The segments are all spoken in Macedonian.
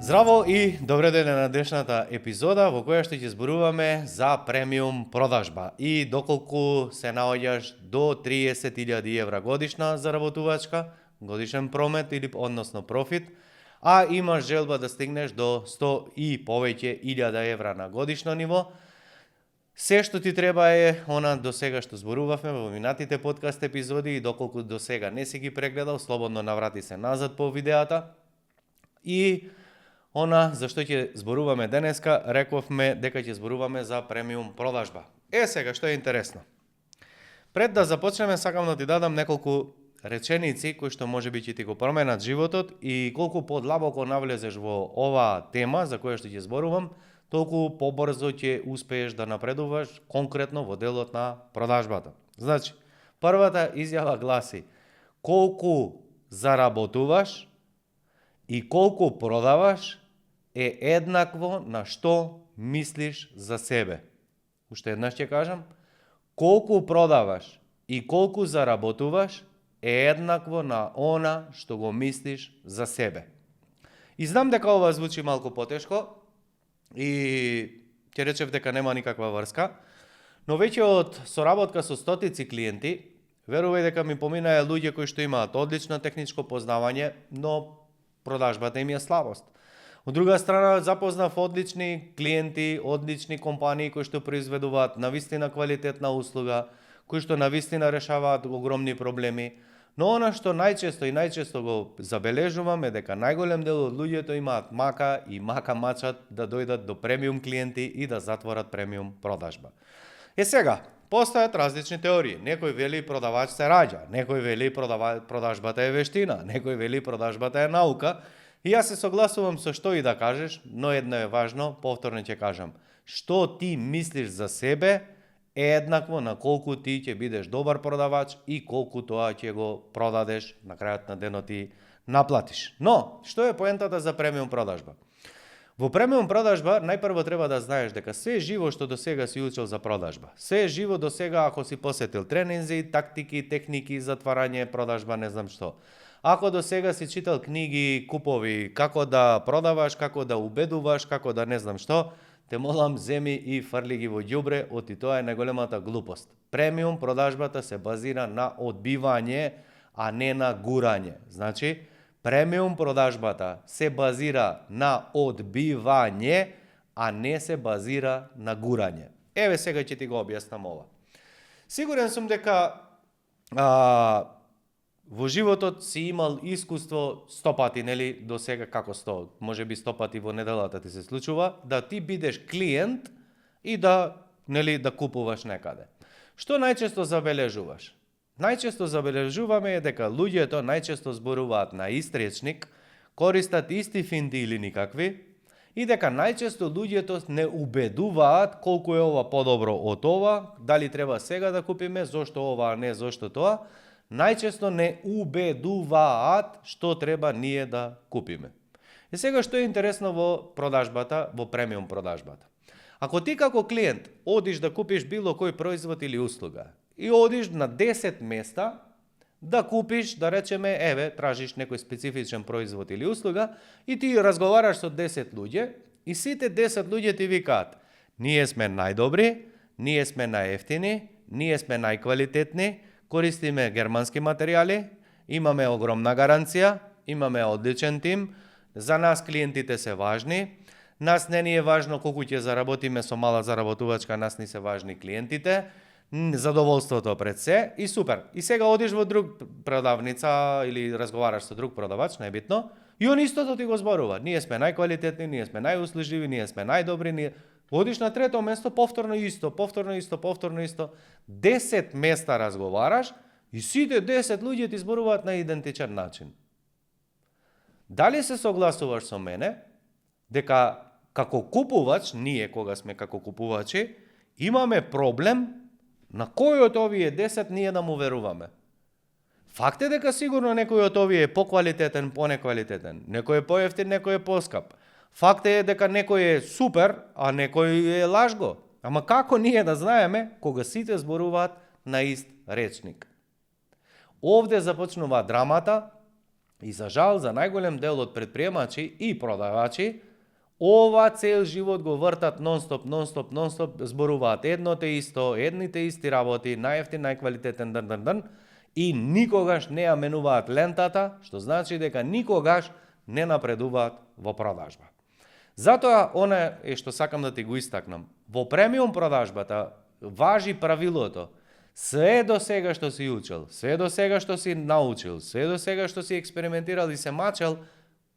Здраво и добре ден на днешната епизода во која што ќе зборуваме за премиум продажба и доколку се наоѓаш до 30.000 евра годишна заработувачка, годишен промет или односно профит, а имаш желба да стигнеш до 100 и повеќе 1000 евра на годишно ниво, се што ти треба е она до сега што зборувавме во минатите подкаст епизоди и доколку до сега не си ги прегледал, слободно наврати се назад по видеата и она за што ќе зборуваме денеска, рековме дека ќе зборуваме за премиум продажба. Сега што е интересно. Пред да започнеме, сакам да ти дадам неколку реченици кои што можеби ќе ти го променат животот и колку подлабоко навлезеш во оваа тема за која што ќе зборувам, толку побрзо ќе успееш да напредуваш конкретно во делот на продажбата. Значи, првата изјава гласи: колку заработуваш и колку продаваш е еднакво на што мислиш за себе. Уште еднаш ќе кажам, колку продаваш и колку заработуваш е еднакво на она што го мислиш за себе. И знам дека ова звучи малку потешко и ќе речев дека нема никаква врска, но веќе од соработка со стотици клиенти, верувај дека ми поминаа луѓе кои што имаат одлично техничко познавање, но продажбата им е слабост. Од друга страна, запознав одлични клиенти, одлични компании кои што произведуваат навистина квалитетна услуга, кои што навистина решаваат огромни проблеми, но она што најчесто го забележувам е дека најголем дел од луѓето имаат мака и мака мачат да дојдат до премиум клиенти и да затворат премиум продажба. Сега, постојат различни теории. Некој вели продавач се раѓа, некој вели продажбата е вештина, некој вели продажбата е наука. И јас се согласувам со што и да кажеш, но едно е важно, повторно ќе кажам. Што ти мислиш за себе е еднакво на колку ти ќе бидеш добар продавач и колку тоа ќе го продадеш, на крајот на денот ти наплатиш. Но, што е поентата за премиум продажба? Во премиум продажба најпрво треба да знаеш дека се живо што до сега си учил за продажба, се живо до сега ако си посетил тренинзи, тактики, техники, затварање, продажба, не знам што. Ако до сега си читал книги, купови, како да продаваш, како да убедуваш, како да не знам што, те молам, земи и фрли ги во ѓубре, оти тоа е најголемата глупост. Премиум продажбата се базира на одбивање, а не на гурање. Значи, премиум продажбата се базира на одбивање, а не се базира на гурање. Еве сега ќе ти го објаснам ова. Сигурен сум дека во животот си имал искуство 100 пати, нели, до сега како 100, можеби 100 пати во неделата ти се случува, да ти бидеш клиент и да купуваш некаде. Што најчесто забележуваш? Најчесто забележуваме е дека луѓето најчесто зборуваат на ист речник, користат исти финти или никакви, и дека најчесто луѓето не убедуваат колку е ова подобро од ова, дали треба сега да купиме, зошто ова, а не зошто тоа. Најчесто не убедуваат што треба ние да купиме. И сега што е интересно во продажбата, во премиум продажбата. Ако ти како клиент одиш да купиш било кој производ или услуга и одиш на 10 места да купиш, да речеме, тражиш некој специфичен производ или услуга и ти разговараш со 10 луѓе и сите 10 луѓе ти викаат: ние сме најдобри, ние сме најевтини, ние сме најквалитетни, користиме германски материјали, имаме огромна гаранција, имаме одличен тим, за нас клиентите се важни, нас не ни е важно колку ќе заработиме со мала заработувачка, нас ни се важни клиентите, задоволството пред се и супер. И сега одиш во друг продавница или разговараш со друг продавач, најбитно, и он истото ти го зборува. Ние сме најквалитетни, ние сме најуслужливи, ние сме најдобри, Одиш на трето место, повторно исто. 10 места разговараш и сите 10 луѓе ти зборуваат на идентичен начин. Дали се согласуваш со мене дека како купувач, ние кога сме како купувачи, имаме проблем на кој од овие 10 ние да му веруваме? Факт е дека сигурно некој од овие е поквалитетен, понеквалитетен, некој е поевтин, некој е поскап. Факт е дека некој е супер, а некој е лажго. Ама како ние да знаеме кога сите зборуваат на ист речник? Овде започнува драмата И за жал, за најголем дел од предприемачи и продавачи, ова цел живот го вртат нон-стоп, зборуваат едно те исто, едните исти работи, најефтин, најквалитетен, и никогаш не ја менуваат лентата, што значи дека никогаш не напредуваат во продажба. Затоа, она е што сакам да ти го истакнам. Во премиум продажбата важи правилото: све до сега што си учил, све до сега што си научил, све до сега што си експериментирал и се мачел,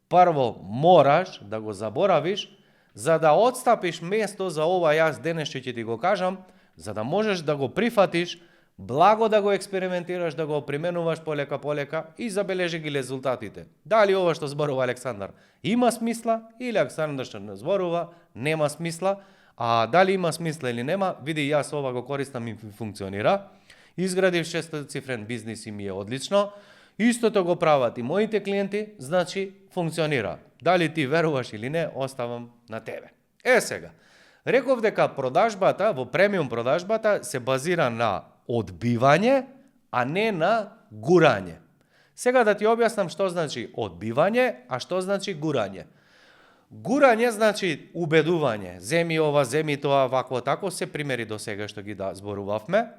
прво мораш да го заборавиш, за да отстапиш место за ова јас денес ќе ти го кажам, за да можеш да го прифатиш, благо да го експериментираш, да го применуваш полека и забележи ги резултатите. Дали ова што зборува Александар има смисла или Александар што не зборува нема смисла, а дали има смисла или нема, види јас ова го користам и функционира. Изградив 6-цифрен бизнис и ми е одлично. Истото го прават и моите клиенти, значи функционира. Дали ти веруваш или не, оставам на тебе. Сега, реков дека продажбата, во премиум продажбата, се базира на одбивање, а не на гурање. Сега да ти објаснам што значи одбивање, а што значи гурање. Гурање значи убедување, земи ова, земи тоа, вакво тако, се примери до сега што ги зборувавме.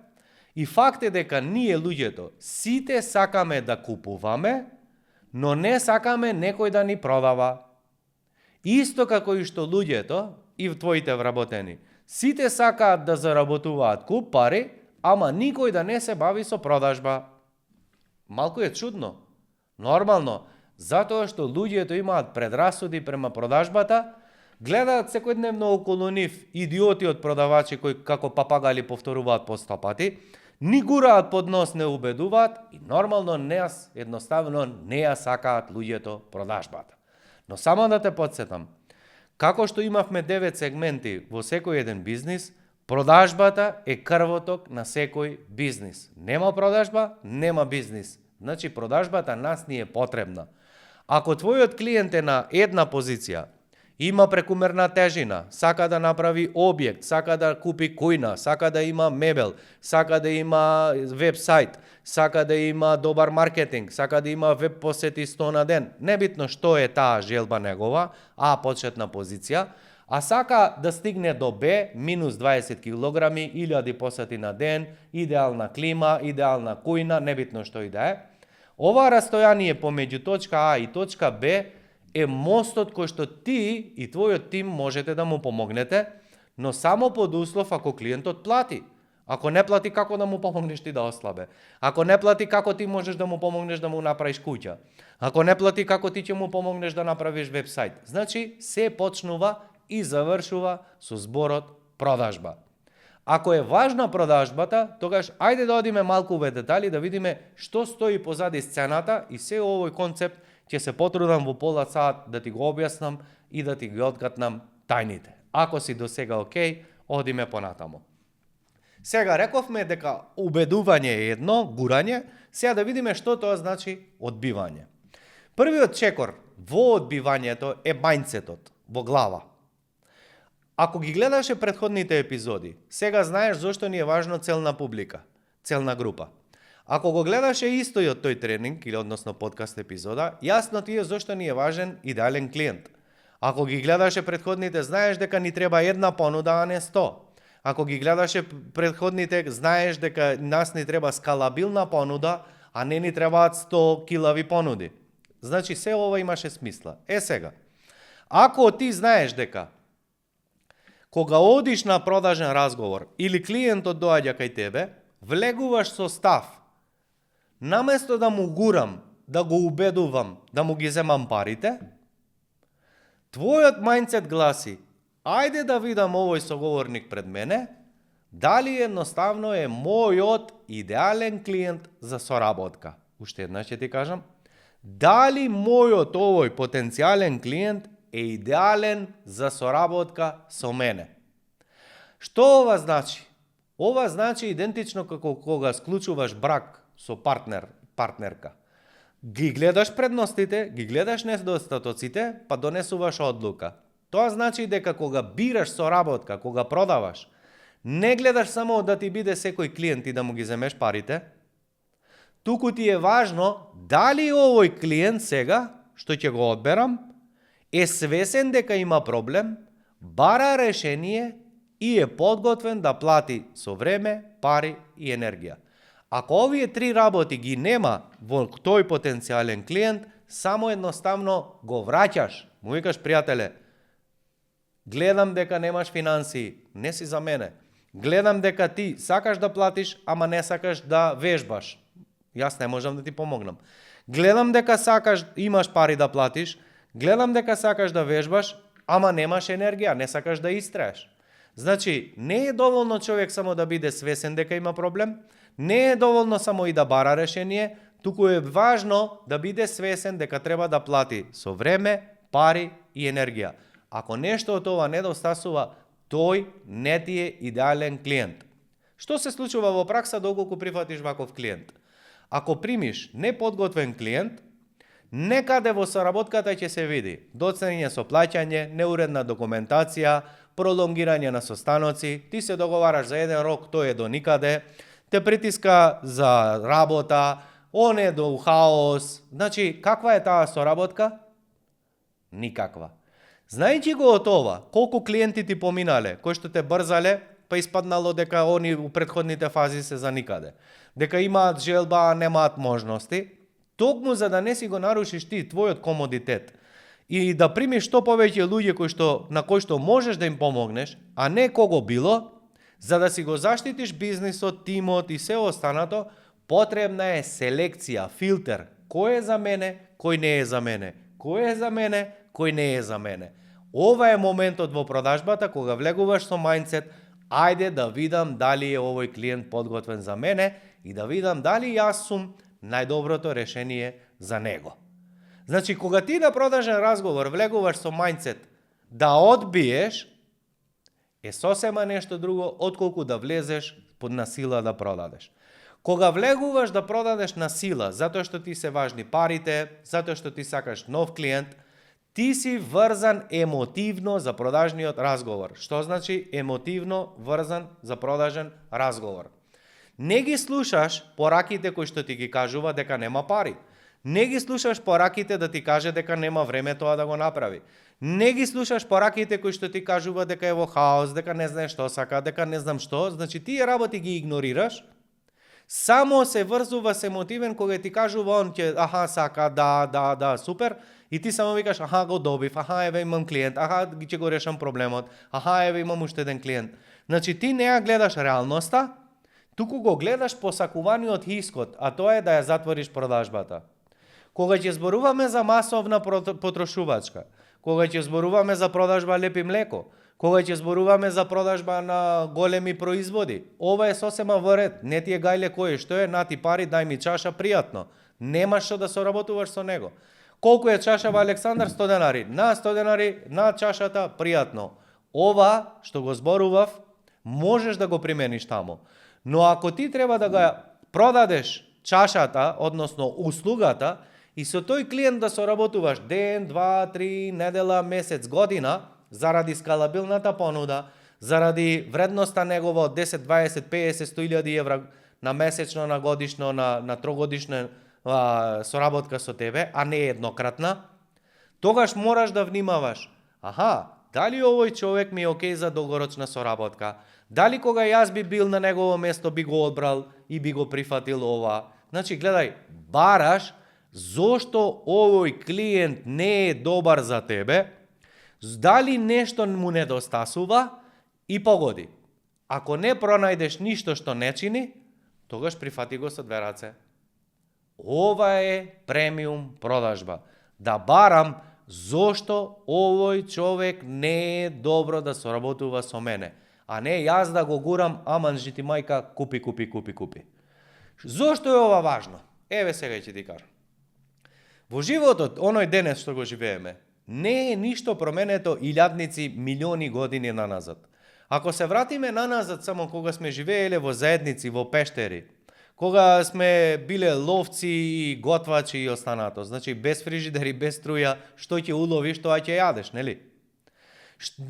И факт е дека ние луѓето сите сакаме да купуваме, но не сакаме некој да ни продава. Исто како и што луѓето и твоите вработени, сите сакаат да заработуваат куп пари, ама никој да не се бави со продажба. Малку е чудно. Нормално, затоа што луѓето имаат предрасуди према продажбата, гледаат секојдневно околу нив идиоти од продавачи кои како папагали повторуваат по 100 пати, ни гураат под нос, не убедуваат и нормално едноставно не ја сакаат луѓето продажбата. Но само да те подсетам, како што имавме 9 сегменти во секој еден бизнис, продажбата е крвоток на секој бизнис. Нема продажба, нема бизнис. Значи продажбата нас ни е потребна. Ако твојот клиент е на една позиција, има прекумерна тежина, сака да направи објект, сака да купи кујна, сака да има мебел, сака да има веб-сайт, сака да има добар маркетинг, сака да има веб посети 100 на ден. Небитно што е таа желба негова, почетна позиција, а сака да стигне до Б, минус 20 килограми, 1000 посети на ден, идеална клима, идеална кујна, небитно што и да е. Ова растојание помеѓу точка А и точка Б е мостот кој што ти и твојот тим можете да му помогнете, но само под услов ако клиентот плати. Ако не плати, како да му помогнеш ти да ослабе? Ако не плати, како ти можеш да му помогнеш да му направиш куќа? Ако не плати, како ти ќе му помогнеш да направиш веб-сайт? Значи, се почнува и завршува со зборот продажба. Ако е важна продажбата, тогаш ајде да одиме малку во детали, да видиме што стои позади сцената и се овој концепт ќе се потрудам во пола сат да ти го објаснам и да ти ги откатнам тајните. Ако си до сега окей, одиме понатамо. Сега рековме дека убедување е едно, гурање, сега да видиме што тоа значи одбивање. Првиот чекор во одбивањето е мајндсетот, во глава. Ако ги гледаше претходните епизоди, сега знаеш зошто ни е важно целна публика, целна група. Ако го гледаше истојот тој тренинг, или односно подкаст епизода, јасно ти е зошто ни е важен идеален клиент. Ако ги гледаше претходните, знаеш дека ни треба една понуда, а не 100. Ако ги гледаше претходните, знаеш дека нас ни треба скалабилна понуда, а не ни требаат 100 килави понуди. Значи, се ова имаше смисла. Сега, ако ти знаеш дека кога одиш на продажен разговор или клиентот доаѓа кај тебе, влегуваш со став, наместо да му гурам, да го убедувам, да му ги земам парите, твојот мајндсет гласи: ајде да видам овој соговорник пред мене, дали едноставно е мојот идеален клиент за соработка. Уште еднаш ќе ти кажам, дали мојот овој потенцијален клиент е идеален за соработка со мене. Што ова значи? Ова значи идентично како кога склучуваш брак со партнерка. Ги гледаш предностите, ги гледаш недостатоците, па донесуваш одлука. Тоа значи дека кога бираш соработка, кога продаваш, не гледаш само да ти биде секој клиент и да му ги земеш парите, туку ти е важно дали овој клиент сега, што ќе го одберам, е свесен дека има проблем, бара решение и е подготвен да плати со време, пари и енергија. Ако овие три работи ги нема во тој потенцијален клиент, само едноставно го враќаш. Му викаш, пријателе, гледам дека немаш финансии, не си за мене. Гледам дека ти сакаш да платиш, ама не сакаш да вежбаш. Јас не можам да ти помогнам. Гледам дека сакаш, имаш пари да платиш, гледам дека сакаш да вежбаш, ама немаш енергија, не сакаш да истраеш. Значи, не е доволно човек само да биде свесен дека има проблем, не е доволно само и да бара решение, туку е важно да биде свесен дека треба да плати со време, пари и енергија. Ако нешто од ова недостасува, тој не ти е идеален клиент. Што се случува во пракса доколку прифатиш ваков клиент? Ако примиш неподготвен клиент, некаде во соработката ќе се види доцнење со плаќање, неуредна документација, пролонгирање на состаноци, ти се договараш за еден рок, тој е до никаде, те притиска за работа, он е до хаос. Значи, каква е таа соработка? Никаква. Знаејќи го од ова, колку клиенти ти поминале, кои што те брзале, па испаднало дека они у претходните фази се за никаде. Дека имаат желба, а немаат можности, токму за да не си го нарушиш ти твојот комодитет и да примиш што повеќе луѓе на кои што можеш да им помогнеш, а не кого било, за да си го заштитиш бизнисот, тимот и се останато, потребна е селекција, филтер. Кој е за мене, кој не е за мене. Кој е за мене, кој не е за мене. Ова е моментот во продажбата кога влегуваш со мајндсет, ајде да видам дали е овој клиент подготвен за мене и да видам дали јас сум најдоброто решение за него. Значи, кога ти на продажен разговор влегуваш со мајндсет да одбиеш, е сосема нешто друго отколку да влезеш под насила да продадеш. Кога влегуваш да продадеш на сила, затоа што ти се важни парите, затоа што ти сакаш нов клиент, ти си врзан емотивно за продажниот разговор. Што значи емотивно врзан за продажен разговор? Не ги слушаш пораките кои што ти ги кажува дека нема пари. Не ги слушаш пораките да ти каже дека нема време тоа да го направи. Не ги слушаш пораките кои што ти кажува дека е во хаос, дека не знае што сака, дека не знам што. Значи тие работи ги игнорираш. Само се врзува се емотивен кога ти кажува он ќе сака, да, супер. И ти само викаш, го добив, еве имам клиент, ќе го решам проблемот, еве имам уште еден клиент. Значи ти не ја гледаш реалноста, туку го гледаш посакуваниот исход, а тоа е да ја затвориш продажбата. Кога ќе зборуваме за масовна потрошувачка, кога ќе зборуваме за продажба лепи млеко, кога ќе зборуваме за продажба на големи производи, ова е сосема во ред, не ти е гајле кој што е, на ти пари, дај ми чаша, пријатно. Немаш што да соработуваш со него. Колку е чашава Александар? 100 денари. На 100 денари, на чашата, пријатно. Ова што го зборував, можеш да го примениш таму. Но ако ти треба да го продадеш чашата, односно услугата, и со тој клиент да соработуваш ден, 2, 3, недела, месец, година, заради скалабилната понуда, заради вредноста негова од 10, 20, 50, 100.000 евра на месечно, на годишно, на трогодишна соработка со тебе, а не еднократна, тогаш мораш да внимаваш. Дали овој човек ми е окей за долгорочна соработка? Дали кога јас би бил на негово место би го одбрал и би го прифатил ова? Значи, гледај, бараш зошто овој клиент не е добар за тебе, дали нешто му недостасува и погоди. Ако не пронајдеш ништо што не чини, тогаш прифати го со две раце. Ова е премиум продажба. Да барам зошто овој човек не е добро да соработува со мене, а не јас да го гурам, аман жити мајка, купи. Зошто е ова важно? Еве сега ќе ти кажам. Во животот, оној денес што го живееме, не е ништо променето илјадници, милиони години наназад. Ако се вратиме наназад само кога сме живееле во заедници, во пештери, кога сме биле ловци и готвачи и останато, значи без фрижидери, без струја, што ќе уловиш, тоа ќе јадеш, нели?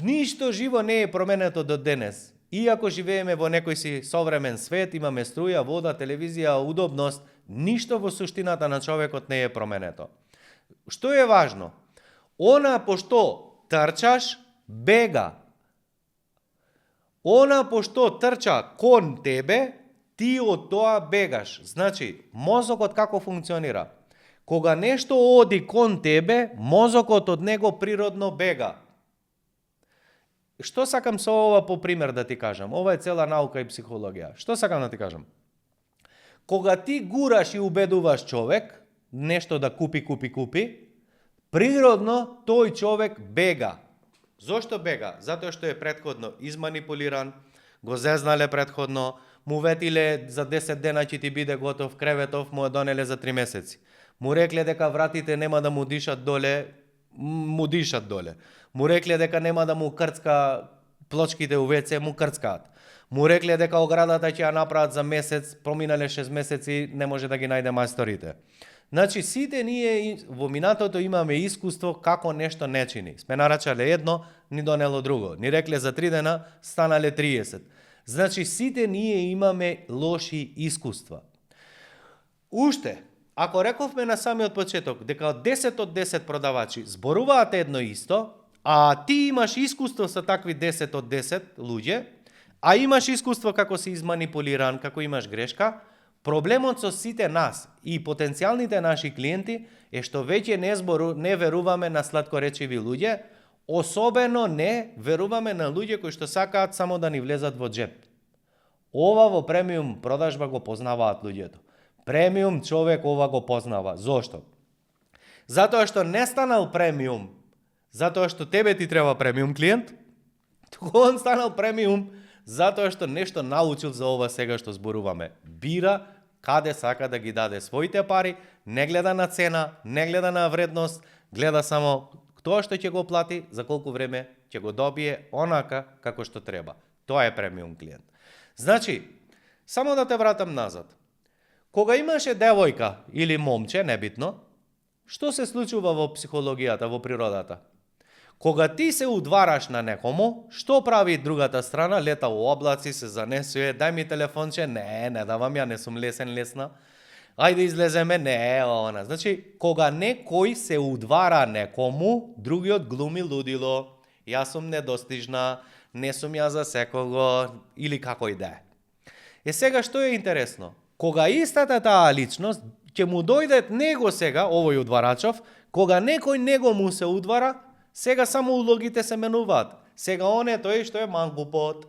Ништо живо не е променето до денес. Иако живееме во некој си современ свет, имаме струја, вода, телевизија, удобност, Ништо во суштината на човекот не е променето. Што е важно? Она пошто трчаш, бега. Она пошто трча кон тебе, ти од тоа бегаш. Значи, мозокот како функционира? Кога нешто оди кон тебе, мозокот од него природно бега. Што сакам со ова по пример да ти кажам? Ова е цела наука и психологија. Што сакам да ти кажам? Кога ти гураш и убедуваш човек нешто да купи, природно тој човек бега. Зошто бега? Затоа што е претходно изманипулиран, го зезнале претходно, му ветиле за 10 дена ќе ти биде готов, креветов му донеле за 3 месеци. Му рекле дека вратите нема да му дишат доле, му дишат доле. Му рекле дека нема да му крцка плочките у ВЦ, му крцкаат. Му рекле дека оградата ќе ја направат за месец, проминале 6 месеци, не може да ги најде мајсторите. Значи, сите ние во минатото имаме искуство како нешто не чини. Сме нарачале едно, ни донело друго. Ни рекле за 3 дена, станале 30. Значи, сите ние имаме лоши искуства. Уште, ако рековме на самиот почеток дека 10 од 10 продавачи зборуваат едно исто, а ти имаш искуство со такви 10 од 10 луѓе, а имаш искуство како си изманипулиран, како имаш грешка, проблемот со сите нас и потенцијалните наши клиенти е што веќе не веруваме на слаткоречиви луѓе, особено не веруваме на луѓе кои што сакаат само да ни влезат во джеп. Ова во премиум продажба го познаваат луѓето. Премиум човек ова го познава. Зошто? Затоа што не станал премиум, затоа што тебе ти треба премиум клиент, туку он станал премиум затоа што нешто научил за ова сега што зборуваме. Бира каде сака да ги даде своите пари, не гледа на цена, не гледа на вредност, гледа само тоа што ќе го плати, за колку време ќе го добие онака како што треба. Тоа е премиум клиент. Значи, само да те вратам назад. Кога имаше девојка или момче, небитно, што се случува во психологијата, во природата? Кога ти се удвараш на некому, што прави другата страна? Лета у облаци, се занесува, дај ми телефонче, не давам, ја не сум лесна. Ајде излеземе, не, она. Значи, кога некој се удвара некому, другиот глуми лудило. Јас сум недостижна, не сум ја за секого, или како и да е. Сега што е интересно? Кога истата таа личност, ќе му дојде него сега, овој удварачов, кога некој него му се удвара, сега само улогите се менуваат. Сега он е тој што е мангупот.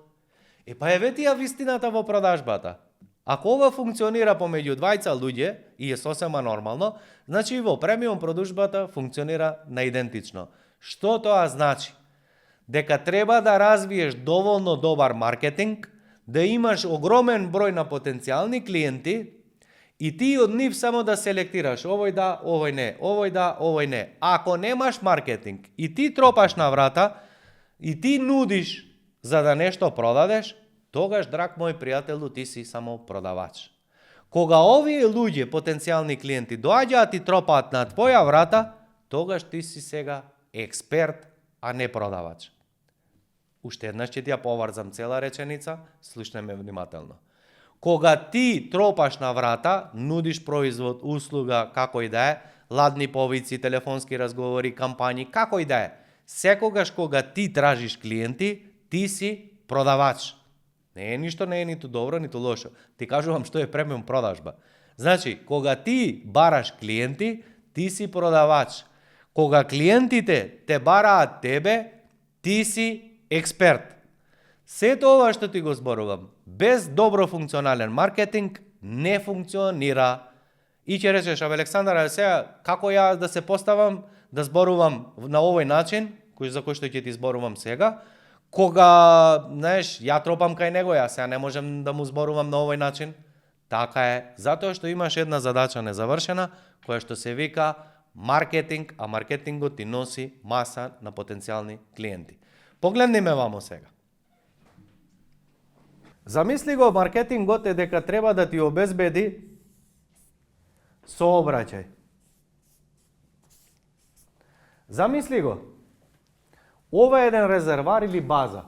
Па еве тија вистината во продажбата. Ако ова функционира помеѓу двајца луѓе и е сосема нормално, значи и во премиум продажбата функционира наидентично. Што тоа значи? Дека треба да развиеш доволно добар маркетинг, да имаш огромен број на потенцијални клиенти и ти од нив само да селектираш овој да, овој не, овој да, овој не. Ако немаш маркетинг и ти тропаш на врата и ти нудиш за да нешто продадеш, тогаш, драг мој пријателу, ти си само продавач. Кога овие луѓе, потенцијални клиенти, доаѓаат и тропаат на твоја врата, тогаш ти си сега експерт, а не продавач. Уште еднаш ќе ти ја поврзам цела реченица, слушнеме ме внимателно. Кога ти тропаш на врата, нудиш производ, услуга, како и да е, ладни повици, телефонски разговори, кампањи, како и да е, секогаш кога ти тражиш клиенти, ти си продавач. Не е ништо, не е ниту добро, ниту лошо. Ти кажувам што е премиум продажба. Значи, кога ти бараш клиенти, ти си продавач. Кога клиентите те бараат тебе, ти си експерт. Сето ова што ти го зборувам, без добро функционален маркетинг, не функционира. И ќе речеш, Александар, сега, како ја да се поставам, да зборувам на овој начин, за кој што ќе ти зборувам сега, кога, знаеш, ја тропам кај него, ја сега не можем да му зборувам на овој начин. Така е, затоа што имаш една задача незавршена, која што се вика маркетинг, а маркетингот ти носи маса на потенцијални клиенти. Погледни ме вамо сега. Замисли го, маркетингот е дека треба да ти обезбеди сообраќај. Замисли го. Ова е еден резервар или база.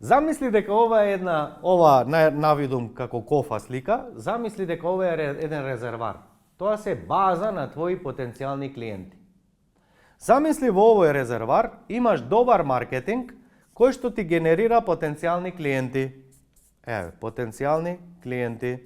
Замисли дека ова навидум како кофа слика, замисли дека ова е еден резервар. Тоа се база на твои потенцијални клиенти. Замисли во овој резервар имаш добар маркетинг кој што ти генерира потенцијални клиенти. Потенцијални клиенти.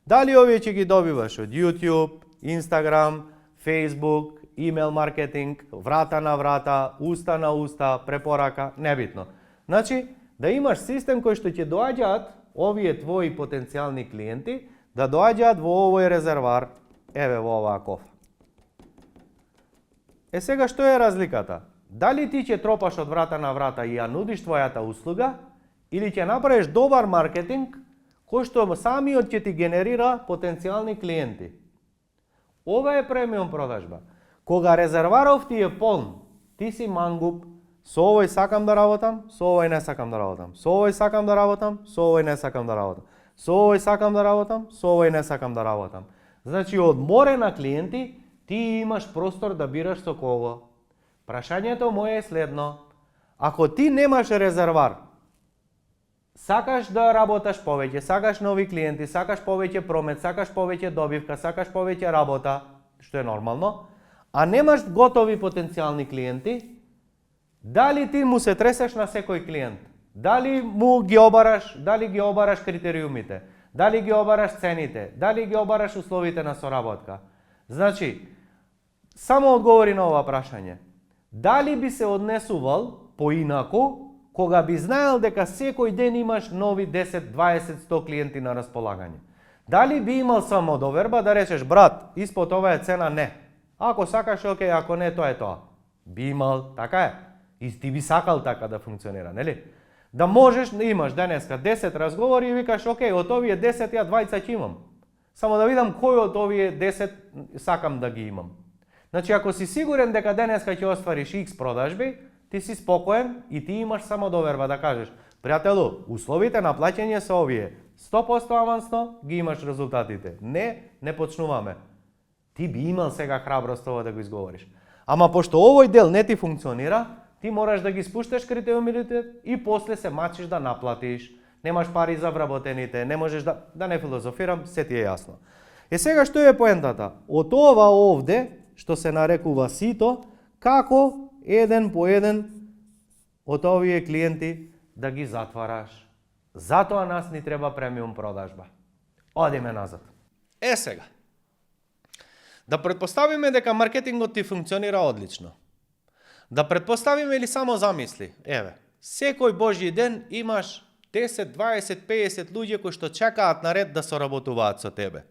Дали овие ќе ги добиваш од YouTube, Instagram, Facebook, имейл маркетинг, врата на врата, уста на уста, препорака, небитно. Значи, да имаш систем кој што ќе доаѓаат овие твои потенцијални клиенти, да доаѓаат во овој резервар, во оваа кофа. Сега што е разликата? Дали ти ќе тропаш од врата на врата и ја нудиш твојата услуга, или ќе направиш добар маркетинг кој што самиот ќе ти генерира потенцијални клиенти. Ова е премиум продажба. Кога резерваров ти е полн, ти си мангуп, со овој сакам да работам, со овој не сакам да работам, со овој сакам да работам, со овој не сакам да работам, со овој сакам да работам, со овој не сакам да работам. Значи, од море на клиенти, ти имаш простор да бираш со кого. Прашањето мое е следно. Ако ти немаш резервар, сакаш да работаш повеќе, сакаш нови клиенти, сакаш повеќе промет, сакаш повеќе добивка, сакаш повеќе работа, што е нормално, а немаш готови потенцијални клиенти, дали ти му се тресеш на секој клиент? Дали ги обараш критериумите? Дали ги обараш цените? Дали ги обараш условите на соработка? Значи, само одговори на ова прашање. Дали би се однесувал поинаку кога би знаел дека секој ден имаш нови 10, 20, 100 клиенти на располагање? Дали би имал самодоверба да речеш, брат, испод ова е цена не. Ако сакаш, окей, ако не, тоа е тоа. Би имал, така е. И ти би сакал така да функционира, нели? Да можеш да имаш денеска 10 разговори и викаш, окей, од овие 10 ја 20 ќе имам. Само да видам кој од овие 10 сакам да ги имам. Значи, ако си сигурен дека денеска ќе оствариш X продажби, ти си спокоен и ти имаш самодоверба да кажеш, пријателу, условите на плаќање се овие, 100% авансно ги имаш резултатите. Не почнуваме. Ти би имал сега храброст ова да го изговориш. Ама пошто овој дел не ти функционира, ти мораш да ги спушташ критериумите и после се мачиш да наплатиш. Немаш пари за вработените, не можеш да не филозофирам, се ти е јасно. Сега што е поентата? Од ова овде, што се нарекува сито, како еден по еден од овие клиенти да ги затвараш. Затоа нас ни треба премиум продажба. Одиме назад. Сега. Да предпоставиме дека маркетингот ти функционира одлично. Да предпоставиме или само замисли. Секој Божји ден имаш 10, 20, 50 луѓе кои што чекаат на ред да соработуваат со тебе.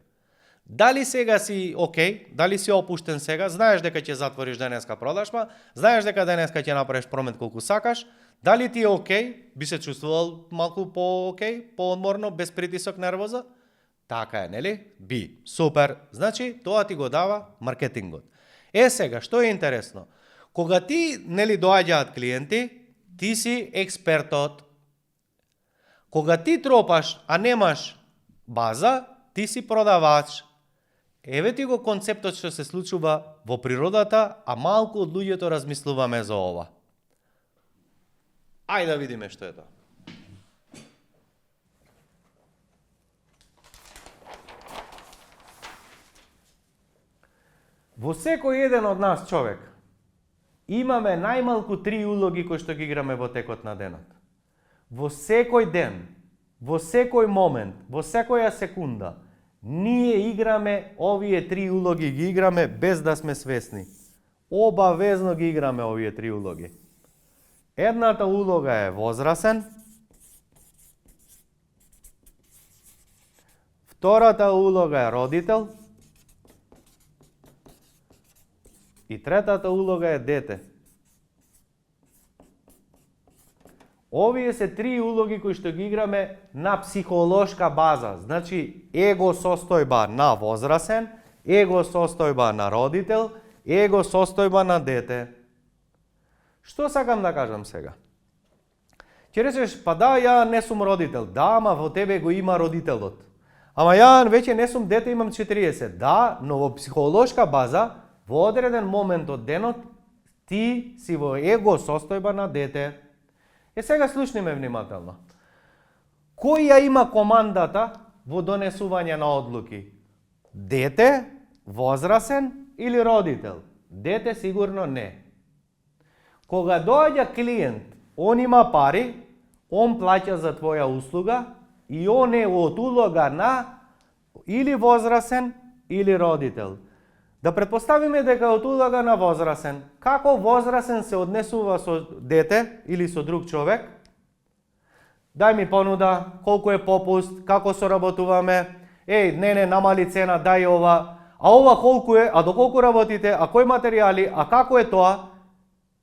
Дали сега си окей, дали си опуштен сега, знаеш дека ќе затвориш денеска продажба, знаеш дека денеска ќе направиш промет колку сакаш, дали ти е окей, би се чувствувал малку по-окей, поодморно, без притисок, нервоза? Така е, нели? Би. Супер. Значи, тоа ти го дава маркетингот. Сега, што е интересно? Кога ти, нели, доаѓаат клиенти, ти си експертот. Кога ти тропаш, а немаш база, ти си продавач. Еве ти го концептот што се случува во природата, а малку од луѓето размислуваме за ова. Ајде да видиме што е тоа. Во секој еден од нас човек имаме најмалку 3 улоги кои што ги играме во текот на денот. Во секој ден, во секој момент, во секоја секунда, ние играме овие 3 улоги, ги играме без да сме свесни. Обавезно ги играме овие 3 улоги. Едната улога е возрасен, втората улога е родител и третата улога е дете. Овие се 3 улоги кои што ги играме на психолошка база. Значи, его состојба на возрасен, его состојба на родител, его состојба на дете. Што сакам да кажам сега? Ќе речеш, па да, ја не сум родител. Да, ама во тебе го има родителот. Ама ја веќе не сум дете, имам 40. Да, но во психолошка база, во одреден момент од денот, ти си во его состојба на дете. Сега слушни ме внимателно. Кој ја има командата во донесување на одлуки? Дете, возрасен или родител? Дете сигурно не. Кога доаѓа клиент, он има пари, он плаќа за твоја услуга и он е од улога на или возрасен или родител. Да предпоставиме дека од улога на возрасен. Како возрасен се однесува со дете или со друг човек? Дај ми понуда, колку е попуст, како соработуваме, не, намали цена, дај ова, а ова колку е, а доколку работите, а кои материјали, а како е тоа?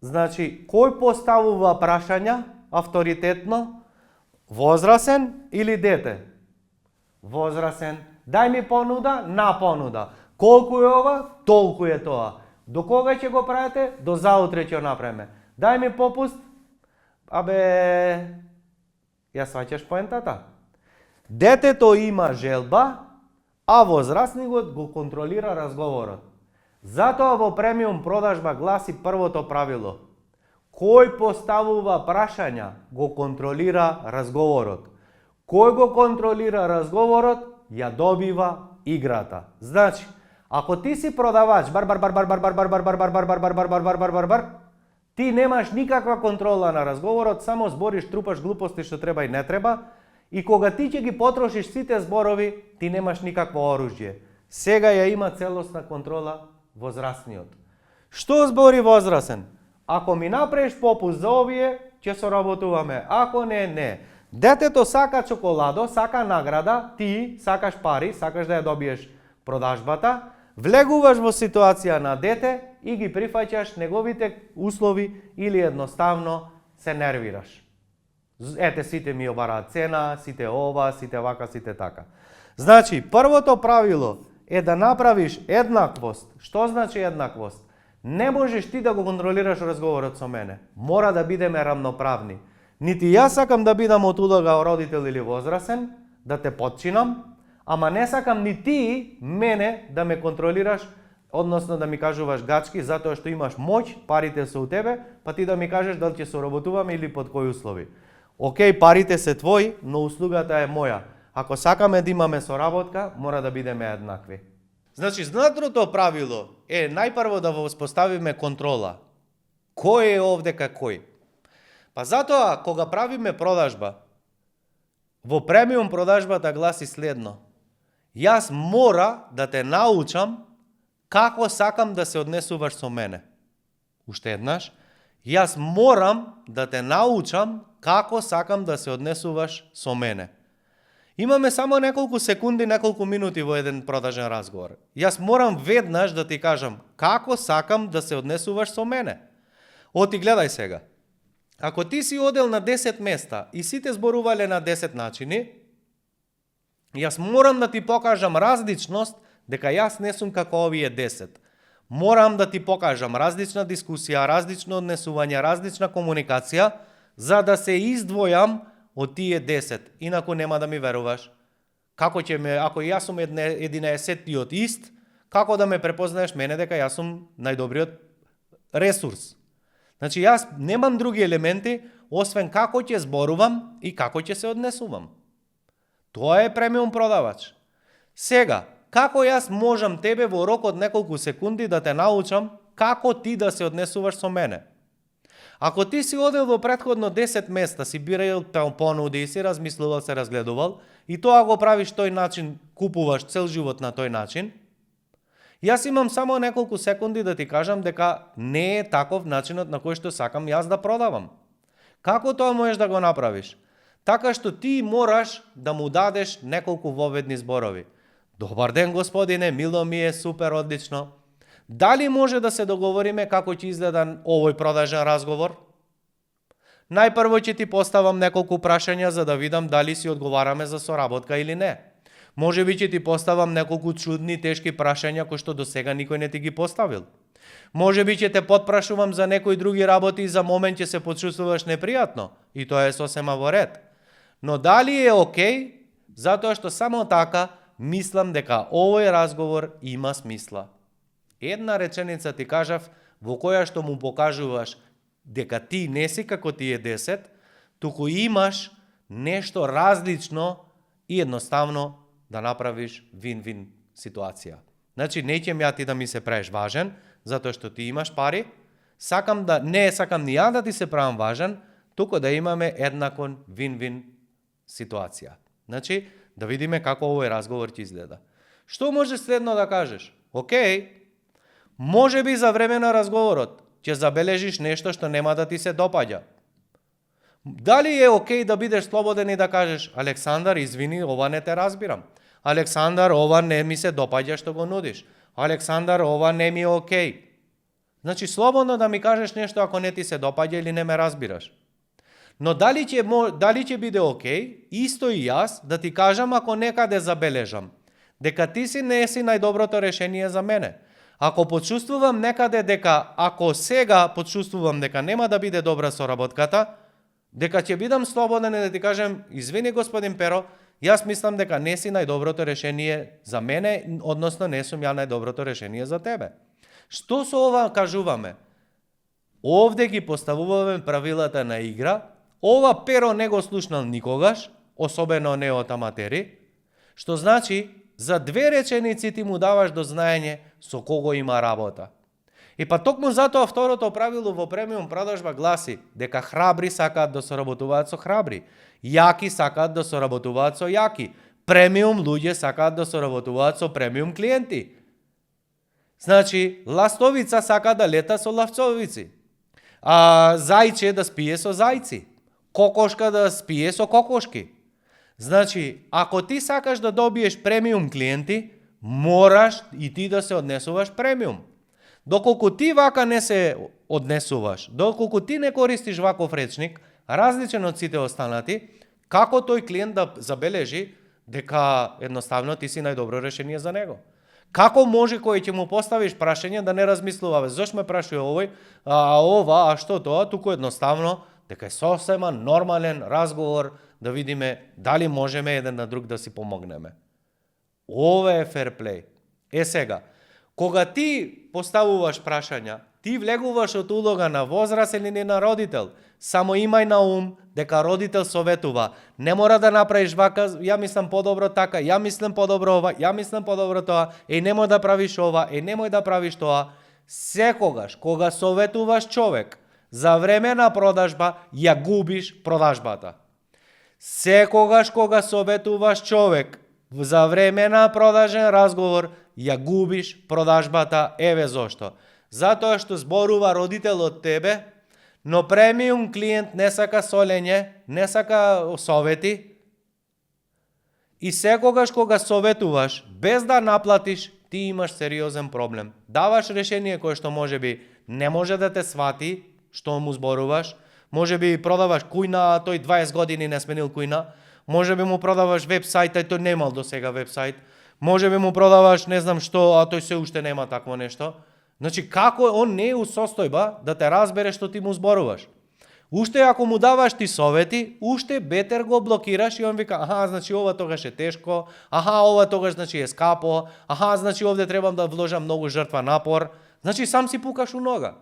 Значи, кој поставува прашања авторитетно? Возрасен или дете? Возрасен. Дај ми понуда, на понуда. Колку е ова, толку е тоа. До кога ќе го правите? До заутре ќе направиме. Дај ми попуст. Ја сваќаш поентата? Детето има желба, а возрастникот го контролира разговорот. Затоа во премиум продажба гласи првото правило. Кој поставува прашања, го контролира разговорот. Кој го контролира разговорот, ја добива играта. Значи, ако ти си продавач, ти немаш никаква контрола на разговорот, само збориш, трупаш глупости што треба и не треба, и кога ти ќе ги потрошиш сите зборови, ти немаш никакво оружје. Сега ја има целосна контрола возрастниот. Што збори возрасен? Ако ми направиш попуст за овие, ќе соработуваме. Ако не, не. Детето сака чоколадо, сака награда, ти сакаш пари, сакаш да ја добиеш продажбата, влегуваш во ситуација на дете и ги прифаќаш неговите услови или едноставно се нервираш. Ете, сите ми обараат цена, сите ова, сите вака, сите така. Значи, првото правило е да направиш еднаквост. Што значи еднаквост? Не можеш ти да го контролираш разговорот со мене. Мора да бидеме рамноправни. Нити јас сакам да бидам од улога родител или возрасен, да те потчинам, ама не сакам ни ти мене да ме контролираш, односно да ми кажуваш гачки, затоа што имаш моќ, парите се у тебе, па ти да ми кажеш дали ќе соработуваме или под кои услови. Океј, парите се твои, но услугата е моја. Ако сакаме да имаме соработка, мора да бидеме еднакви. Значи, знатрото правило е најпрво да воспоставиме контрола. Кој е овдека кој? Па затоа, кога правиме продажба, во премиум продажбата гласи следно. Јас мора да те научам како сакам да се однесуваш со мене. Уште еднаш, јас морам да те научам како сакам да се однесуваш со мене. Имаме само неколку секунди, неколку минути во еден продажен разговор. Јас морам веднаш да ти кажам како сакам да се однесуваш со мене. Оти гледај сега. Ако ти си одел на 10 места и сите зборувале на 10 начини, јас морам да ти покажам различност, дека јас не сум како овие 10. Морам да ти покажам различна дискусија, различно однесување, различна комуникација, за да се издвојам од тие 10. Инаку нема да ми веруваш. Како ќе ме, ако јас сум 11-тиот ист, како да ме препознаеш мене дека јас сум најдобриот ресурс? Значи, јас немам други елементи, освен како ќе зборувам и како ќе се однесувам. Тоа е премиум продавач. Сега, како јас можам тебе во рок од неколку секунди да те научам како ти да се однесуваш со мене? Ако ти си одел во претходно 10 места, си бирајал понуди и си размислувал, се разгледувал, и тоа го правиш тој начин, купуваш цел живот на тој начин, јас имам само неколку секунди да ти кажам дека не е таков начинот на кој што сакам јас да продавам. Како тоа можеш да го направиш? Така што ти мораш да му дадеш неколку воведни зборови. Добар ден, господине, мило ми е, супер, одлично. Дали може да се договориме како ќе изгледа овој продажен разговор? Најпрво ќе ти поставам неколку прашања за да видам дали си одговараме за соработка или не. Може би ќе ти поставам неколку чудни, тешки прашања кои што до сега никој не ти ги поставил. Може би ќе те потпрашувам за некои други работи и за момент ќе се почувствуваш непријатно. И тоа е сосема во ред. Но дали е окей? Затоа што само така мислам дека овој разговор има смисла. Една реченица ти кажав во која што му покажуваш дека ти не си како тие 10, туку имаш нешто различно и едноставно да направиш вин-вин ситуација. Значи, неќем ја ти да ми се правиш важен, затоа што ти имаш пари, не сакам ни ја да ти се правам важен, туку да имаме еднакон вин-вин ситуација. Значи, да видиме како овој разговор ќе изгледа. Што може следно да кажеш? Океј, може би за време на разговорот ќе забележиш нешто што нема да ти се допаѓа. Дали е океј да бидеш слободен и да кажеш: Александар, извини, ова не те разбирам. Александар, ова не ми се допаѓа што го нудиш. Александар, ова не ми е океј. Значи, слободно да ми кажеш нешто ако не ти се допаѓа или не ме разбираш. Но дали ќе биде океј, исто и јас да ти кажам ако некаде забележам дека ти не си најдоброто решение за мене. Ако почувствувам некаде дека, ако сега почувствувам дека нема да биде добра соработката, дека ќе бидам слободен и да ти кажем: извини господин Перо, јас мислам дека не си најдоброто решение за мене, односно не сум ја најдоброто решение за тебе. Што со ова кажуваме? Овде ги поставуваме правилата на игра. Ова Перо не го слушнал никогаш, особено не од аматери, што значи за 2 реченици ти му даваш до знаење со кого има работа. И па токму затоа второто правило во премиум продажба гласи дека храбри сакаат да соработуваат со храбри, јаки сакаат да соработуваат со јаки, премиум луѓе сакаат да соработуваат со премиум клиенти. Значи, ластовица сака да лета со лавцовици, зајче да спие со зајци, кокошка да спие со кокошки. Значи, ако ти сакаш да добиеш премиум клиенти, мораш и ти да се однесуваш премиум. Доколку ти вака не се однесуваш, доколку ти не користиш ваков речник, различен од сите останати, како тој клиент да забележи дека едноставно ти си најдобро решение за него? Како може кој ќе му поставиш прашање да не размислува: зошто ме прашува овој, а што тоа, туку едноставно дека е сосема нормален разговор да видиме дали можеме еден на друг да си помогнеме. Ова е ферплей. Сега, кога ти поставуваш прашања, ти влегуваш од улога на возрастен или на родител. Само имај на ум дека родител советува: не мора да направиш вака, ја мислам подобро така, ја мислам подобро ова, ја мислам подобро тоа, немој да правиш ова, немој да правиш тоа. Секогаш кога советуваш човек за време на продажба, ја губиш продажбата. Секогаш кога советуваш човек за време на продажен разговор, ја губиш продажбата. Еве зошто. Затоа што зборува родител од тебе, но премиум клиент не сака солење, не сака совети. И секогаш кога советуваш без да наплатиш, ти имаш сериозен проблем. Даваш решение кое што можеби не може да те свати што му зборуваш, можеби продаваш кујна, а тој 20 години не сменил кујна, можеби му продаваш вебсајт, а тој немал до сега вебсајт, можеби му продаваш не знам што, а тој се уште нема такво нешто. Значи, како он не е у состојба да те разбере што ти му зборуваш. Уште ако му даваш ти совети, уште бетер го блокираш и он вика: значи ова тогаш е тешко, ова тогаш значи е скапо, значи овде требам да вложам многу жртва, напор. Значи сам си пукаш у нога.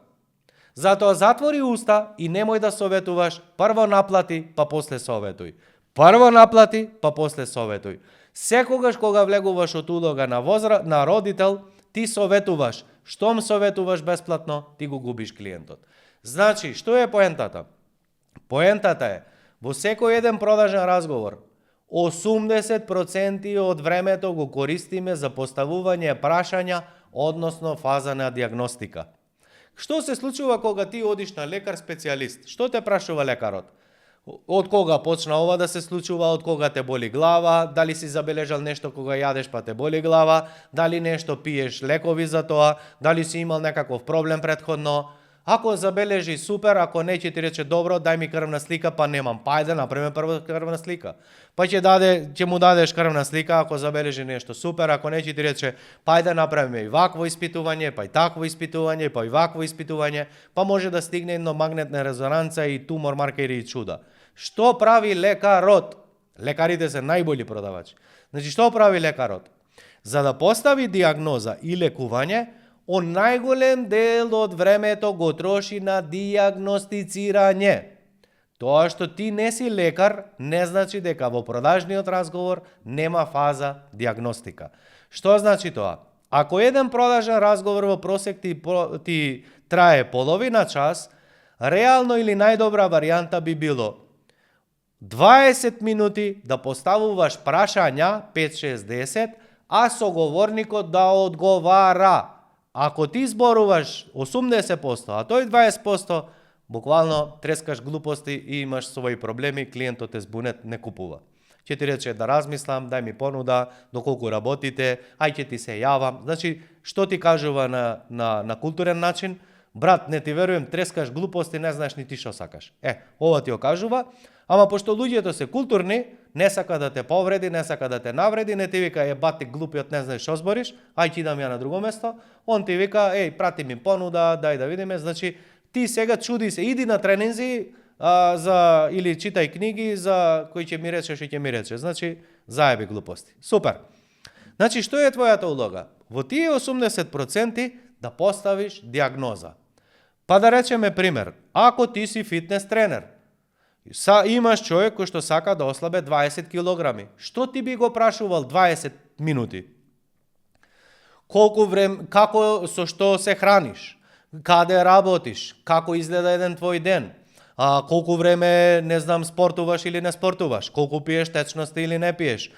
Затоа затвори уста и немој да советуваш, прво наплати, па после советуј. Прво наплати, па после советуј. Секогаш кога влегуваш од улога на родител, ти советуваш. Штом советуваш бесплатно, ти го губиш клиентот. Значи, што е поентата? Поентата е, во секој еден продажен разговор, 80% од времето го користиме за поставување прашања, односно фаза на диагностика. Што се случува кога ти одиш на лекар специјалист? Што те прашува лекарот? Од кога почна ова да се случува, од кога те боли глава, дали си забележал нешто кога јадеш па те боли глава, дали нешто пиеш лекови за тоа, дали си имал некаков проблем претходно. Ако забележи супер, ако не ќе ти рече добро, дај ми крвна слика, па немам. Па ајде направиме прво крвна слика. Па ќе му дадеш крвна слика ако забележи нешто супер, ако не ќе ти рече па ајде направиме и вакво испитување, па и такво испитување, па и вакво испитување, па може да стигне едно магнетна резонанца и тумор маркери и чуда. Што прави лекарот? Лекарите се најболи продавачи. Значи, што прави лекарот? За да постави диагноза и лекување, он најголем дел од времето го троши на диагностицирање. Тоа што ти не си лекар, не значи дека во продажниот разговор нема фаза диагностика. Што значи тоа? Ако еден продажен разговор во просек ти трае половина час, реално или најдобра варијанта би било 20 минути да поставуваш прашања, 5-6-10, а соговорникот да одговара. Ако ти зборуваш 80%, а тој 20%, буквално трескаш глупости и имаш своји проблеми, клиентот е збунет, не купува. Ќе ти рече да размислам, дај ми понуда, доколку работите, ај ќе ти се јавам. Значи, што ти кажува на културен начин? Брат, не ти верувам, трескаш глупости, не знаеш ни ти што сакаш. Ова ти го кажува, ама пошто луѓето се културни, не сака да те повреди, не сака да те навреди, не ти вика, бати глупиот, не знаеш што збориш, ај ти дам ја на друго место, он ти вика, прати ми понуда, дај да видиме, значи, ти сега чуди се, иди на тренинзи, или читај книги за кој ќе ми речеш и ќе ми рече. Значи, заеби глупости. Супер. Значи, што е твојата улога? Во тие 80% да поставиш диагноза. Па да речеме пример, ако ти си фитнес тренер, имаш човек кој што сака да ослабе 20 килограми, што ти би го прашувал 20 минути? Колку време, како, со што се храниш? Каде работиш? Како изгледа еден твој ден? Колку време, не знам, спортуваш или не спортуваш? Колку пиеш течности или не пиеш?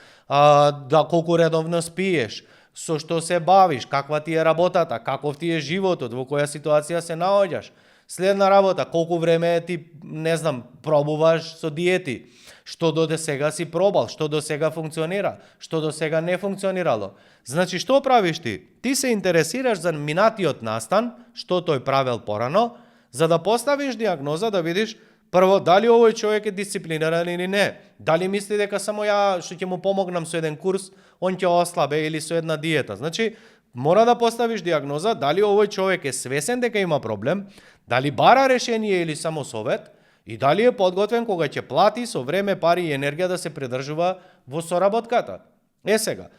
Колку редовно спиеш? Со што се бавиш? Каква ти е работата? Каков ти е животот? Во која ситуација се наоѓаш? Следна работа, колку време ти, не знам, пробуваш со диети? Што до сега си пробал? Што до сега функционира? Што до сега не функционирало? Значи, што правиш ти? Ти се интересираш за минатиот настан, што тој правел порано, за да поставиш диагноза, да видиш прво дали овој човек е дисциплиниран или не. Дали мисли дека само ја што ќе му помогнам со еден курс, он ќе ослабе или со една диета. Значи, мора да поставиш диагноза дали овој човек е свесен дека има проблем, дали бара решение или само совет и дали е подготвен кога ќе плати со време, пари и енергија да се придржува во соработката. Сега,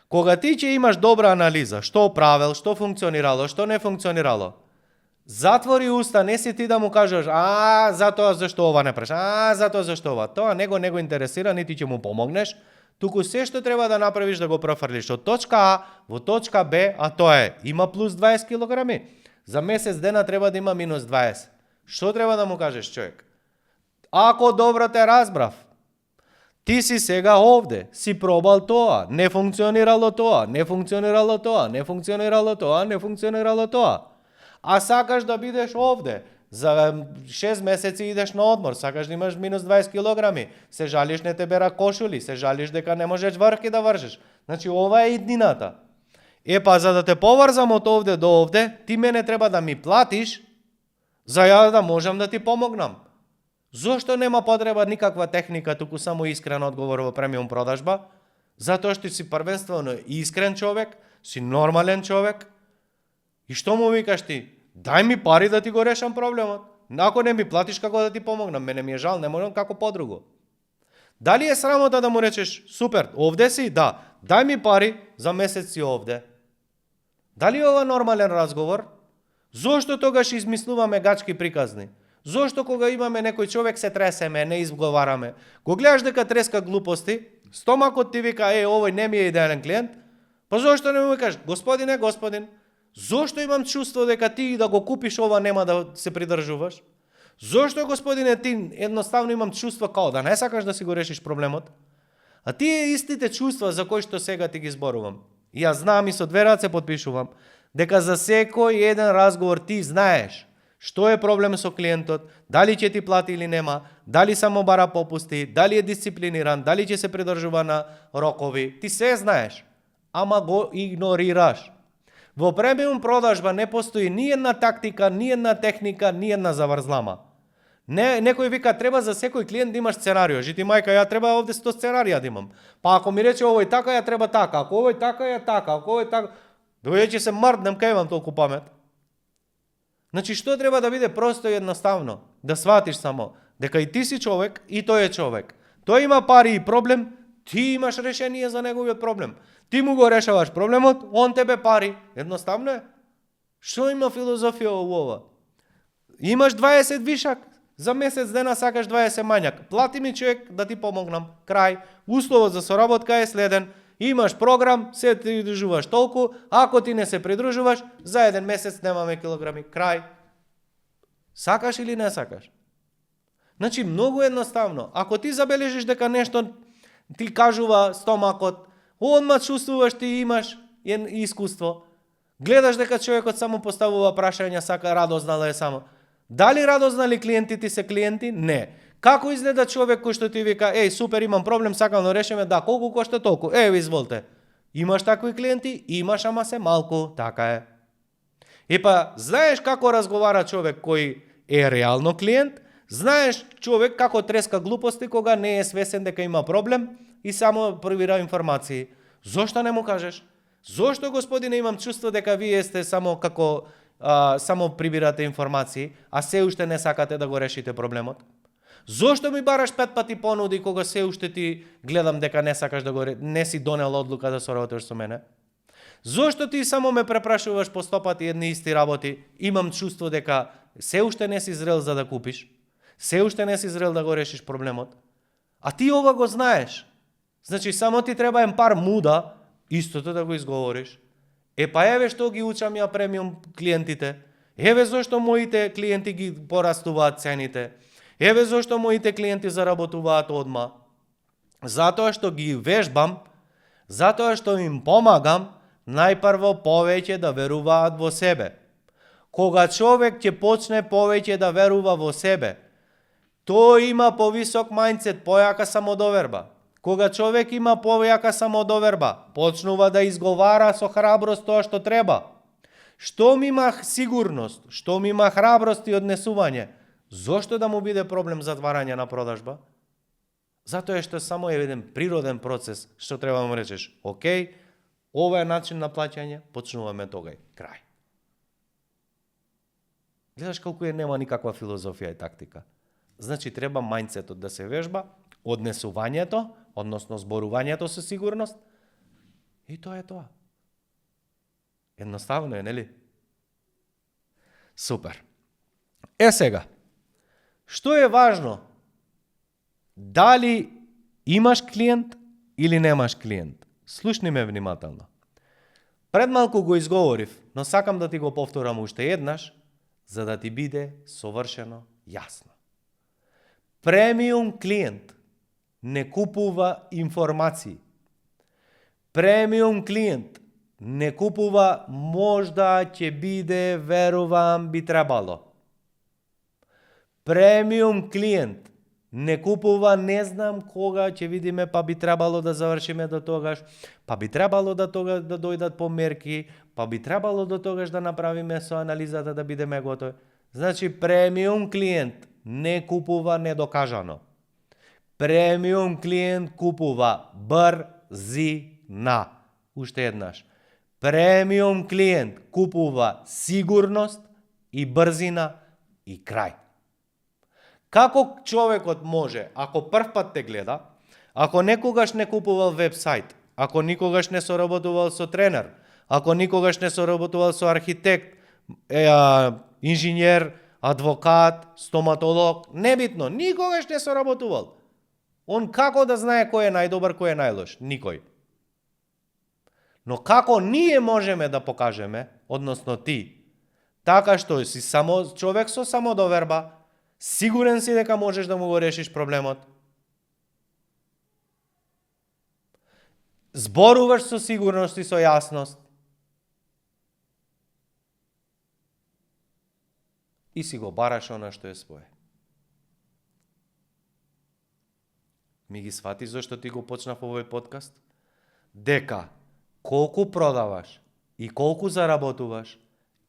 кога ти ќе имаш добра анализа, што правел, што функционирало, што не функционирало, затвори уста, не си ти да му кажеш, затоа зашто ова не преш, затоа зашто ова. Тоа него интересира, нити ќе му помогнеш, туку се што треба да направиш да го профрлиш од точка А во точка Б, а тоа е, има плюс 20 килограми, за месец дена треба да има минус 20. Што треба да му кажеш човек? Ако добро те разбрав, ти си сега овде, си пробал тоа, не функционирало тоа, не функционирало тоа, не функционирало тоа, не функционирало тоа. А сакаш да бидеш овде, за 6 месеци идеш на одмор, сакаш да имаш минус 20 килограми, се жалиш не те бера кошули, се жалиш дека не можеш врки да вршиш. Значи, ова е иднината. Па за да те поврзам од овде до овде, ти мене треба да ми платиш, за ја да можам да ти помогнам. Зошто нема потреба никаква техника, туку само искрен одговор во премиум продажба? Затоа што си првенствено искрен човек, си нормален човек. И што му викаш ти? Дај ми пари да ти го решам проблемот. Ако не ми платиш, како да ти помогнам? Мене ми е жал, не можам како подруго. Дали е срамота да му речеш, супер, овде си? Да. Дај ми пари, за месец си овде. Дали е ова нормален разговор? Зошто тогаш измислуваме гачки приказни? Зошто кога имаме некој човек се тресеме, не изговараме? Го гледаш дека треска глупости, стомакот ти вика, овој не ми е идеален клиент, па зошто не му викаш, господин, зошто имам чувство дека ти да го купиш ова нема да се придржуваш? Зошто, господине, ти едноставно имам чувство као да не сакаш да си го решиш проблемот? А тие истите чувства за кои што сега ти ги зборувам. И ја знам и со две раце потпишувам, дека за секој еден разговор ти знаеш што е проблем со клиентот, дали ќе ти плати или нема, дали само бара попусти, дали е дисциплиниран, дали ќе се придржува на рокови. Ти се знаеш, ама го игнорираш. Во премиум продажба не постои ни една тактика, ни една техника, ни една заврзлама. Некој вика, треба за секој клиент да имаш сценарио. Жити мајка, ја треба овде 100 сценарија да имам. Па ако ми рече овој така, ја треба така. Ако овој така, ја така. Ако овој така, дојде ќе се мрднем, кај имам толку памет. Значи, што треба да биде просто и едноставно? Да сватиш само дека и ти си човек, и тој е човек. Тој има пари и проблем, ти имаш решение за неговиот проблем. Ти му го решаваш проблемот, он тебе пари. Едноставно е. Што има филозофија во ова? Имаш 20 вишак, За месец дена сакаш 20 мањак. Плати ми човек да ти помогнам. Крај. Условот за соработка е следен. Имаш програм, се придружуваш толку, ако ти не се придружуваш, за еден месец немаме килограми. Крај. Сакаш или не сакаш? Значи, многу едноставно. Ако ти забележиш дека нешто ти кажува стомакот, одма чувствуваш ти имаш искуство. Гледаш дека човекот само поставува прашања, сака радозна да е само. Дали радознали клиентите се клиенти? Не. Како изгледа човек кој што ти вика, супер, имам проблем, сакам да решиме, да, колку кошта толку? Изволте. Имаш такви клиенти? Имаш, ама се малку, така е. Знаеш како разговара човек кој е реално клиент? Знаеш човек како треска глупости кога не е свесен дека има проблем и само пробира информации. Зошто не му кажеш? Зошто, господине, имам чувство дека вие сте само само прибирате информации, а се уште не сакате да го решите проблемот? Зошто ми бараш 5 пати понуди кога се уште ти гледам дека не сакаш да не си донел одлука да соработиш со мене? Зошто ти само ме препрашуваш по 100 пати едни исти работи? Имам чувство дека се уште не си зрел за да купиш, се уште не си зрел да го решиш проблемот, а ти ова го знаеш. Значи само ти треба пар муда истото да го изговориш. Еве што ги учам ја премиум клиентите. Еве зошто моите клиенти ги порастуваат цените. Еве зошто моите клиенти заработуваат одма. Затоа што ги вежбам, затоа што им помагам најпрво повеќе да веруваат во себе. Кога човек ќе почне повеќе да верува во себе, тој има повисок мајндсет, појака самодоверба. Кога човек има појака самодоверба, почнува да изговара со храброст тоа што треба. Штом има сигурност, штом има храброст и однесување, зошто да му биде проблем затварање на продажба? Затоа што само е еден природен процес, што треба да му речеш, окей, ова е начин на плаќање, почнуваме тогај, крај. Гледаш колку нема никаква филозофија и тактика. Значи треба мајндсетот да се вежба, однесувањето, односно зборувањето со сигурност, и тоа е тоа. Едноставно е, нели? Супер. Сега, што е важно? Дали имаш клиент или немаш клиент? Слушни ме внимателно. Пред малку го изговорив, но сакам да ти го повторам уште еднаш, за да ти биде совршено јасно. Премиум клиент не купува информации. Премиум клиент не купува можда ќе биде, верувам, би требало. Премиум клиент не купува не знам кога ќе видиме, па би требало да завршиме до тогаш, па би требало да дојдат померки, па би требало до тогаш да направиме со анализата да бидеме готови. Значи премиум клиент не купува недокажано. Премиум клиент купува брзина. Уште еднаш. Премиум клиент купува сигурност и брзина и крај. Како човекот може, ако прв пат те гледа, ако некогаш не купувал вебсайт, ако никогаш не соработувал со тренер, ако никогаш не соработувал со архитект, инженер, адвокат, стоматолог, небитно, никогаш не соработувал. Он како да знае кој е најдобар, кој е најлош? Никој. Но како ние можеме да покажеме, односно ти, така што си само човек со самодоверба, сигурен си дека можеш да му го решиш проблемот, зборуваш со сигурност и со јасност и си го бараш она што е свое. Ми ги свати зашто ти го почнав овој подкаст? Дека колку продаваш и колку заработуваш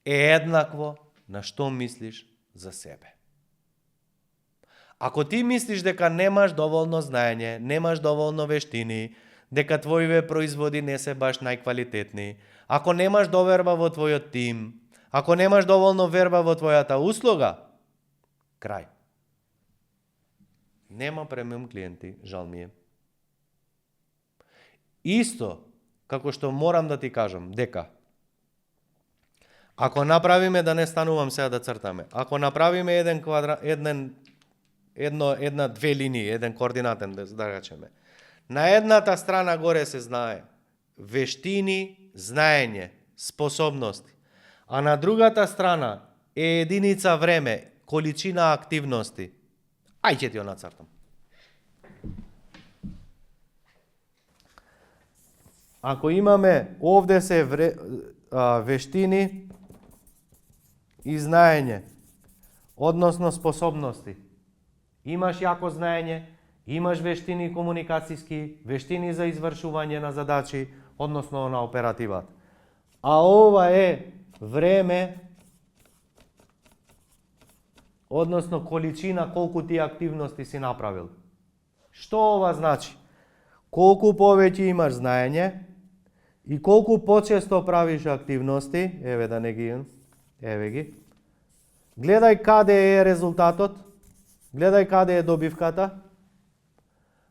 е еднакво на што мислиш за себе. Ако ти мислиш дека немаш доволно знаење, немаш доволно вештини, дека твоите производи не се баш најквалитетни, ако немаш доверба во твојот тим, ако немаш доволно верба во твојата услуга, крај. Нема премиум клиенти, жал ми е. Исто, како што морам да ти кажам, дека ако направиме, да не станувам сега да цртаме, ако направиме еден две линии, еден координатен, да речеме. На едната страна горе се знае вештини, знаење, способности. А на другата страна е единица време, количина активности. Ај ќе ти ја нацртам. Ако имаме овде се вештини и знаење, односно способности. Имаш јако знаење, имаш вештини комуникацијски, вештини за извршување на задачи, односно на оперативат. А ова е време, односно количина колку ти активности си направил. Што ова значи? Колку повеќе имаш знаење и колку почесто правиш активности, еве да не ги, еве ги. Гледај каде е резултатот, гледај каде е добивката.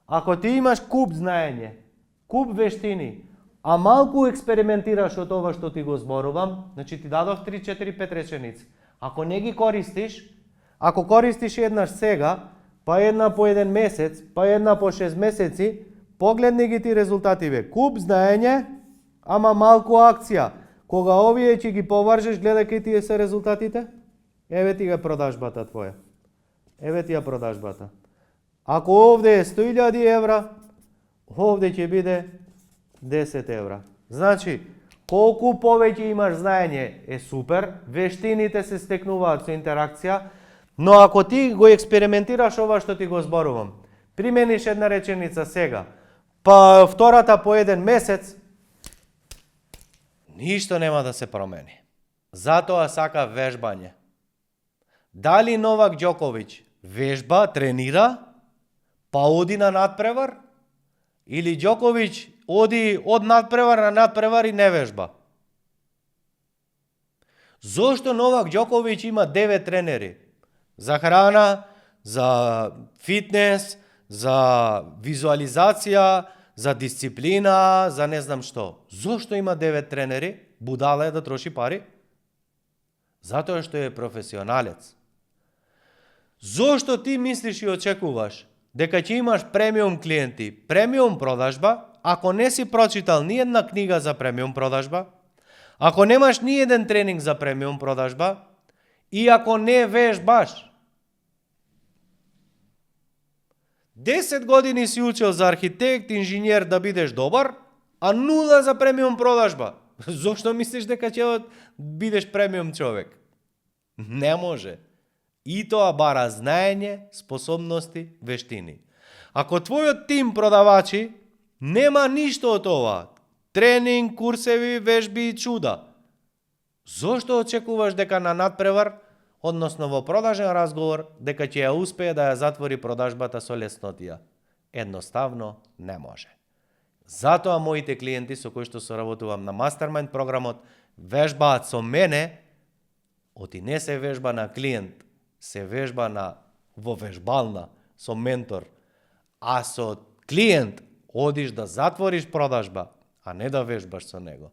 Ако ти имаш куп знаење, куп вештини, а малку експериментираш од ова што ти го зборувам, значи ти дадов 3, 4, 5 реченици. Ако не ги користиш, ако користиш еднаш сега, па една по еден месец, па една по 6 месеци, погледни ги ти резултативе. Куп знаење, ама малку акција. Кога овие ќе ги повржеш, гледај кај тие се резултатите. Еве ти га продажбата твоја. Еве ти ја продажбата. Ако овде е 100.000 евра, овде ќе биде 10 евра. Значи, колку повеќе имаш знаење е супер, вештините се стекнуваат со интеракција, но ако ти го експериментираш ова што ти го зборувам, примениш една реченица сега, па втората по еден месец, ништо нема да се промени. Затоа сака вежбање. Дали Новак Ѓоковиќ вежба, тренира, па оди на надпревар? Или Ѓоковиќ оди од надпревар на надпревар и не вежба? Зошто Новак Ѓоковиќ има 9 тренери? За храна, за фитнес, за визуализација, за дисциплина, за не знам што. Зошто има 9 тренери? Будала е да троши пари? Затоа што е професионалец. Зошто ти мислиш и очекуваш дека ќе имаш премиум клиенти, премиум продажба, ако не си прочитал ни една книга за премиум продажба, ако немаш ни еден тренинг за премиум продажба и ако не вежбаш? 10 години си учил за архитект, инженер да бидеш добар, а нула за премиум продажба. Зошто мислиш дека ќе бидеш премиум човек? Не може. И тоа бара знаење, способности, вештини. Ако твојот тим продавачи нема ништо од ова, тренинг, курсеви, вежби и чуда, зошто очекуваш дека на надпревар, односно во продажен разговор, дека ќе ја успее да ја затвори продажбата со леснотија? Едноставно не може. Затоа моите клиенти со кои што соработувам на Mastermind програмот вежбаат со мене, оти не се вежба на клиент, се вежба во вежбална со ментор, а со клиент одиш да затвориш продажба, а не да вежбаш со него.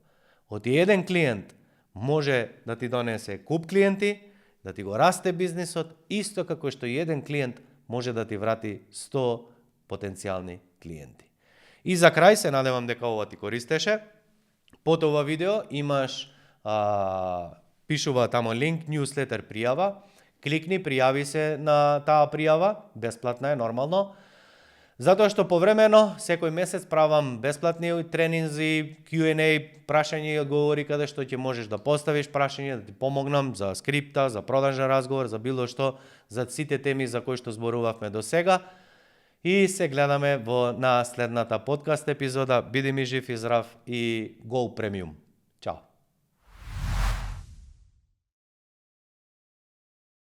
Оти еден клиент може да ти донесе куп клиенти, да ти го расте бизнисот, исто како што еден клиент може да ти врати 100 потенцијални клиенти. И за крај се надевам дека ова ти користеше. Под ова видео имаш пишува тамо линк, newsletter пријава. Кликни, пријави се на таа пријава, бесплатна е нормално. Затоа што повремено, секој месец правам бесплатни тренинзи, Q&A, прашања и одговори, каде што ќе можеш да поставиш прашање, да ти помогнам за скрипта, за продажен разговор, за било што, за сите теми за кои што зборувавме до сега. И се гледаме на следната подкаст епизода. Биди ми жив и здрав и Go Premium. Чао!